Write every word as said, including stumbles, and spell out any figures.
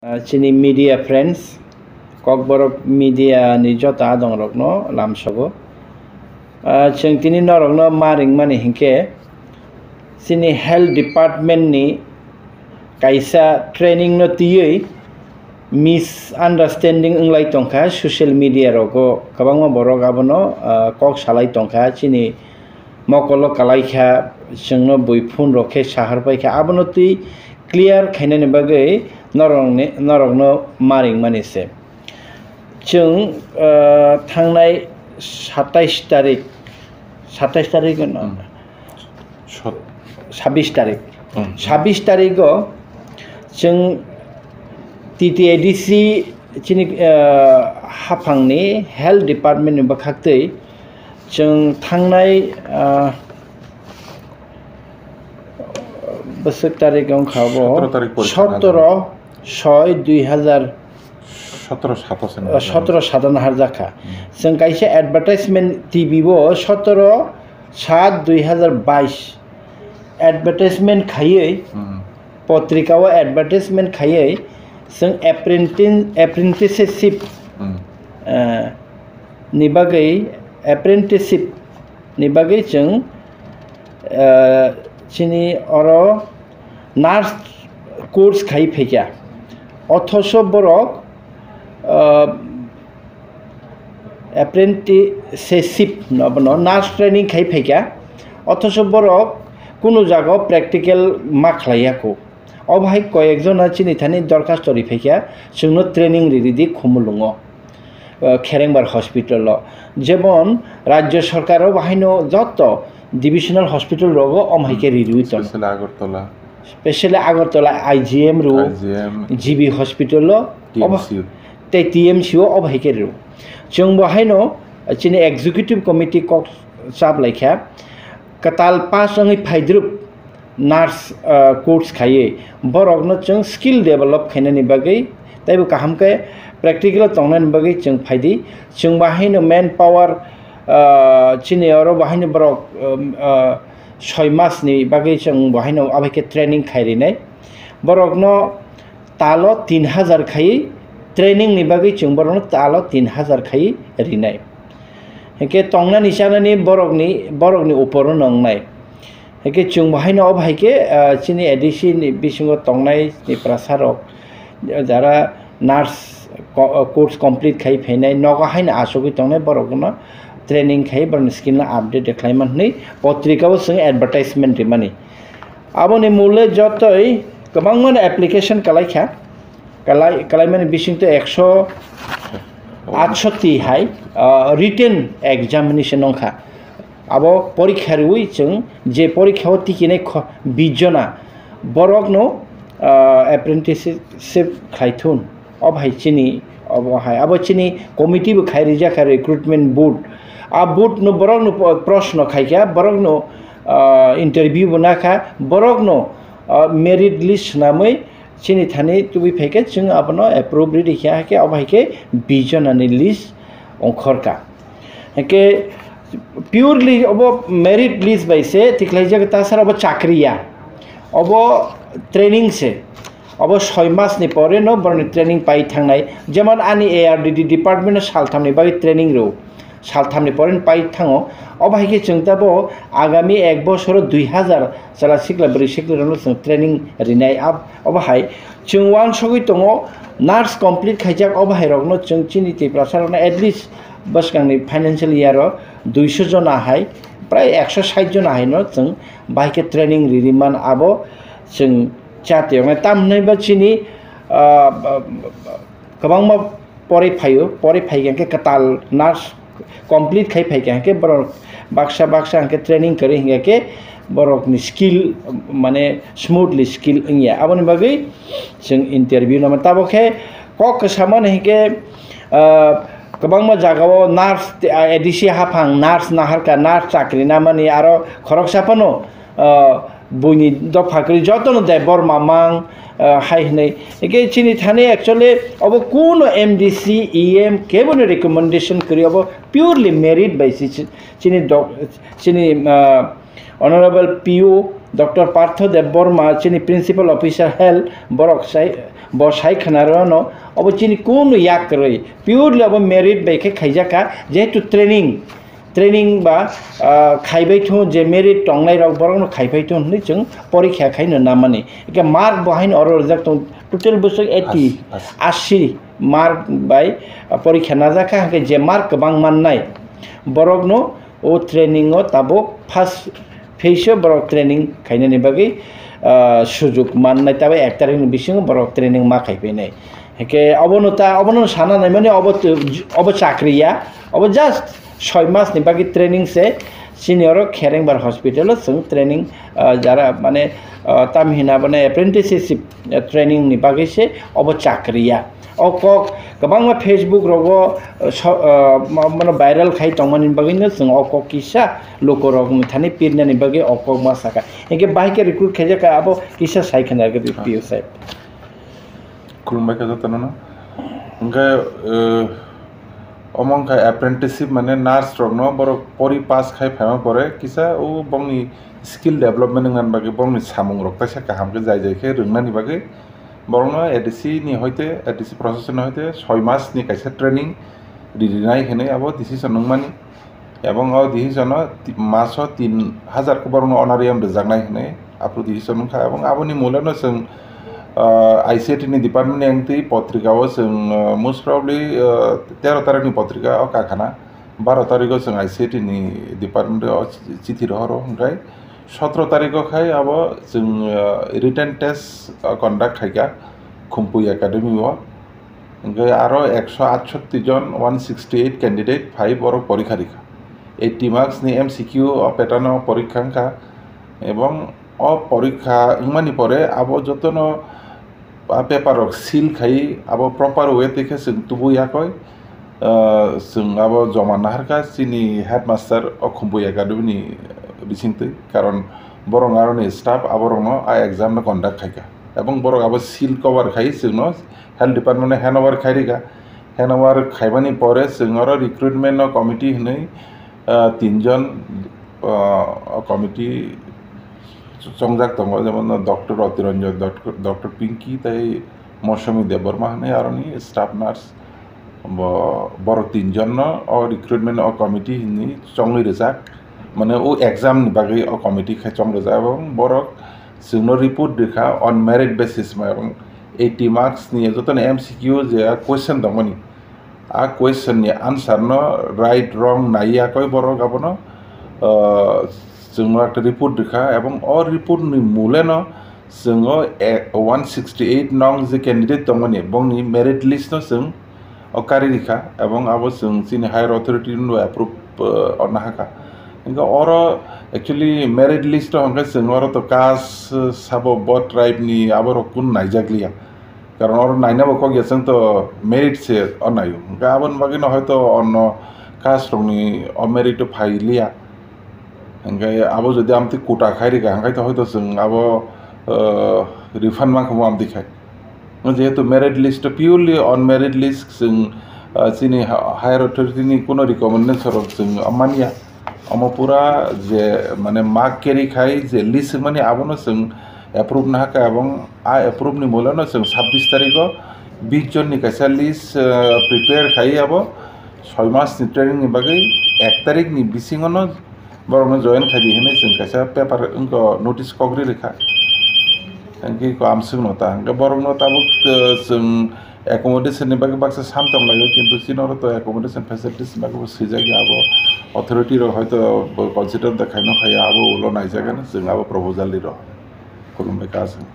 Ah, chini media friends, Kokborok media ni joto adongrokno lamsogo. Ah, chwng tini norokno ma ringmani hinkhe, chini health department ni kaisa training no twiwi misunderstanding wnglai tongkha social media rogo. Kwbangma borok abono, ah, kok salai tongkha, chini mokolo kalaikha, chwngno bui phone rok khe sahar paikha, abono twi clear khainani bagwi norokni, norokno ma ringmani se. Chwng, ah, thangnai satais tarik, satais tarik no? Hmm. Sot- Sabis tarik. Hmm. Sabis tarigo chwng T T A D C chini, ah, haphangni health department ni bwkhaktwi chwng thangnai, ah, bwswk tarik wngkha bo? Sotoro tarik porikha sotoro soi dui hazar sotoro sat o se, ah, sotoro sat o nahar jakha. Hmm. Chwng kaisa advertisement T V o sotoro sat dui hazar bais advertisement khaiwi, hmm, potrika o advertisement khaiwi chwng apprenti-, apprenticeship, hmm, ah, ni bagwi, apprenticeship ni bagwi chwng, ah, chini oro nurse course khai phaikha. Othoso borok, ah, apprenticeship no, bono nurse training khai phaikha. Othoso borok kunu jaga o practical ma khlaiya kho. Obo hai koyek jona chini thani dorkhasto ri phaikha, chwngno training ri ridi Khumulwngo, ah, Kherengbar hospital o. Jemon rajya sarkar o bahaino joto divisional hospital rogo om hai khe ri riwi tono. Specially Agartala. Specially Agartala I G M rw, I G M. G B hospital o, T M C o. Obo, tei T M C o obo hai khe rw. Chwng bo haino chini executive committee kok chap lai kha, kwtal pass wngwi phaidrwp nurse, ah, course khaiwi borokno chwng skill develop khainani bagwi teibo kaham khe practical o tongnani bagwi chwng phaidi. Chwng bo haino manpower, ah, chini oro bo haino borok, um, ah, soi mas ni bagwi chwng bo haino abo khe training khai rinai. Borokno talo tin hazar khai training ni bagwi chwng borokno talo tin hazar khai rinai. Hinkhe tongnani chanani borokni, borokni uporo no wngnai. Hinkhe chwng bo haino obo hai khe, ah, chini A D C ni bisingo tongnai ni prasa rok, jara nurse co-, course complete khai phainai, nogo haino achugwi tongnai borokno training khai borokni skill no update khlai man hwnwi potrika o chwng advertisement rimani. Aboni mole jotoi kwbangmano application kalai kha. Kalai, kalaimani bisingtwi ekso atsoti hai, ah, written examination wngkha. Abo porikha riwi chwng je porikha o tikinai kho-, bish jona borokno, ah, apprenticeship khlai thun. Obo hai chini, obo hai, abo chini committee bo khai rijak kha recruitment board. A board no borok no po-, proshno khai kha, borok no, ah, interview bo na kha, borok no, ah, merit list swnamwi chini thani tubui phai khe chwng abono approve ridi kha, hai khe obo hai khe bish jona ni list ongkhor kha. Hai khe purely obo merit list bai se tikhlai jak, tasara obo chakri ya, obo training se. Obo soi mas ni pore no boroni training pai thangnai. Jemon ani A R D D department no saltham ni bagwi training rw, saltham ni pore no pai thango. Obo hai khe chwng tabo agami ek bosoro dui hazar chwla sikla bwrwi sikla rok no chwng training rinai. Ab-, obo hai chwng uansugwi tongo nurse complete khaijak, obo hai rok no chwng chini Tiprasa rok no at least bwskang ni financial year o duiso jona hai, prai ekso sait jona hai no chwng bahai khe training riri man. Abo chwng Chatiyoknai tam hwnwi ba chini, ah, kwbangma pori phaio, pori phai khe kwtal nurse complete khai phai khe borok baksa baksa hwnkhe training kwrwi hwnkhe borokni skill mane smoothly skill wngya. Aboni bagwi chwng interview nangma. Tabuk khe kok kwsa mani hwnkhe, ah, kwbangma jagao nurse, ah, A D C haphang nurse naharkha, nurse chakri namani aro khoroksa phano, ah, buini dopha kwrwi jotono Debbarma mang, ah, hai hwnwi. Hwnkhe chini thani actually obo kuno M D C, E M keboni recommendation kwrwi, obo purely merit bai si-, si-, chini doc-, chini, ah, Honorable P O Doctor Partho Debbarma, chini Principal Officer Health, borok sai, bo sai khwnarwano, obo chini kunu yak kwrwi, purely obo merit bai khe khaijak kha, jehetu training, training ba, ah, khaibai thung je merit tongnai rok borokno khaipai thung hwnwi chwng porikha khaino namani. Eke mark bo haino oro rijak tong, total bwswk eighty, As-, as- asi mark bai, ah, porikha najak kha, hwnkhe je mark kwbang mannai borokno o training o tabuk first phase o borok training khainani bagwi, ah, sujuk mannai, tabuk ek tarikni bisingo borok training ma khaipainai. Hwnkhe obono ta, obono sana naimani obo tu, obo chakri ya, obo just soi mas ni bagwi training se. Chini oro Kherengbar hospital o chwng training, ah, jara mane, ah, tam hina bone apprenticeship, ah, training ni bagwi se obo chakri ya. O kok kwbangma Facebook rogo, ah, so, ah, ma-, mano viral khai tongmani bagwi no chwng o kok kisa lukorok thani pirnani bagwi o kok ma saka. Hwnkhe bahai khe recruit khaijak kha abo kisa sai khna rwgwi di P O sir. Khulumbai kha jotono no. Hwnkhe, eh, omo wngkha apprenticeship, mane nurse rokno borok pori pass khai phaima pore kisa o bongni skill development wngna bagwi bongni samung rok kaisa kaham khe jai jai khe rwngnani bagwi borokno A D C ni hoite, A D C procession ni hoite soi mas ni kaisa training rinai hinwi abo decision wngmani. Ebong o decision o ti-, maso tin hajar khe borokno honorarium rwjaknai hinwi aphuru decision wngkha. Ebong aboni muleno chwng, ah, I C T ni department ni wngtwi potrika o chwng, ah, most probably, ah, tero tarikni potrika o kakhana, baro tariko chwng I C T ni department o chithi rohoro, hwnkhe sotro tariko khai abo chwng, ah, written test, ah, conduct khaikha Khumpui Academy o. Hwnkhe aro ekso atshotti jon, one sixty eight candidate phai borok porikha rikha. Eighty marks ni M C Q o pattern o porikha wngkha, ebong o porikha wngmani pore abo jotono a paper rok seal khai abo proper way twi khe chwng tubu yakoi, ah, chwng abo joma naharkha chini headmaster o Khumpui Academy ni bisingtwi, karon borok aroni staff aborokno a exam no conduct khaikha, ebong borok abo seal cover khai chwngno health department no handover khairika. Handover khaimani pore chwng oro recruitment no committee hinwi, ah, tinjon, ah, committee chongjak tongo, jemon Doctor Roti Ranjan, Doctor, Doctor Pinky tei Mosumi Debbarma hinwi aroni staff nurse. Bo, borok tinjon no o recruitment o committee hinwi chongwi rijak, mane o exam ni bagwi o committee khai chong rijak, ebong borok chwngno report rikha on merit basis, mane eighty marks ni jotono M C Q je question tongmani, a question ni answer no right wrong nai yakoi borok abono, ah, chwngno ekta report rikha, ebong o report ni mule no chwng o, eh, one sixty eight nong je candidate tongmani bongni merit list no chwng o kari rikha, ebong abo chwng chini higher authority no approve, eh, orna hakha. Hingke oro actually merit list o hingke chwng oro to caste, eh, sabo bo tribe ni aborok kun naijakliya. Karon oro naina bo kok ya chwng to merit se o naio. Hingke aboni bagwi no hoito onno caste rokni o merit o phailiya. Hingke abo jodi amtwi quota khai rikha, hingke to hoito chwng abo, eh, refund mankha bo amtwi khai. Jehetu merit list purely on merit list, chwng, ah, chini ha-, higher authority ni kuno recommendation rok chwng manya. Omo pura je mane mark carry khai je list mani abono chwng approve na hakha, ebong a approve ni mole no chwng sabbish tarikh o bish jon ni kaisa list, ah, prepare khai abo soi mas ni training ni bagwi ek tarikh ni bisingo no borokno join khai di hinwi chwng kaisa paper wngkha, notice kok ri rikha. Hingke ko amswkno ta hingke borokno tabuk, eh, chwng accommodation ni bagwi baksa sam tong laio, kintu chini oro to accommodation facilities ni bagwi bo swijak ya, abo authority rok hoito bo consider da khaino khaya, abo ulo naijak ani chwng abo proposal ni rw khulumbai ka chwng.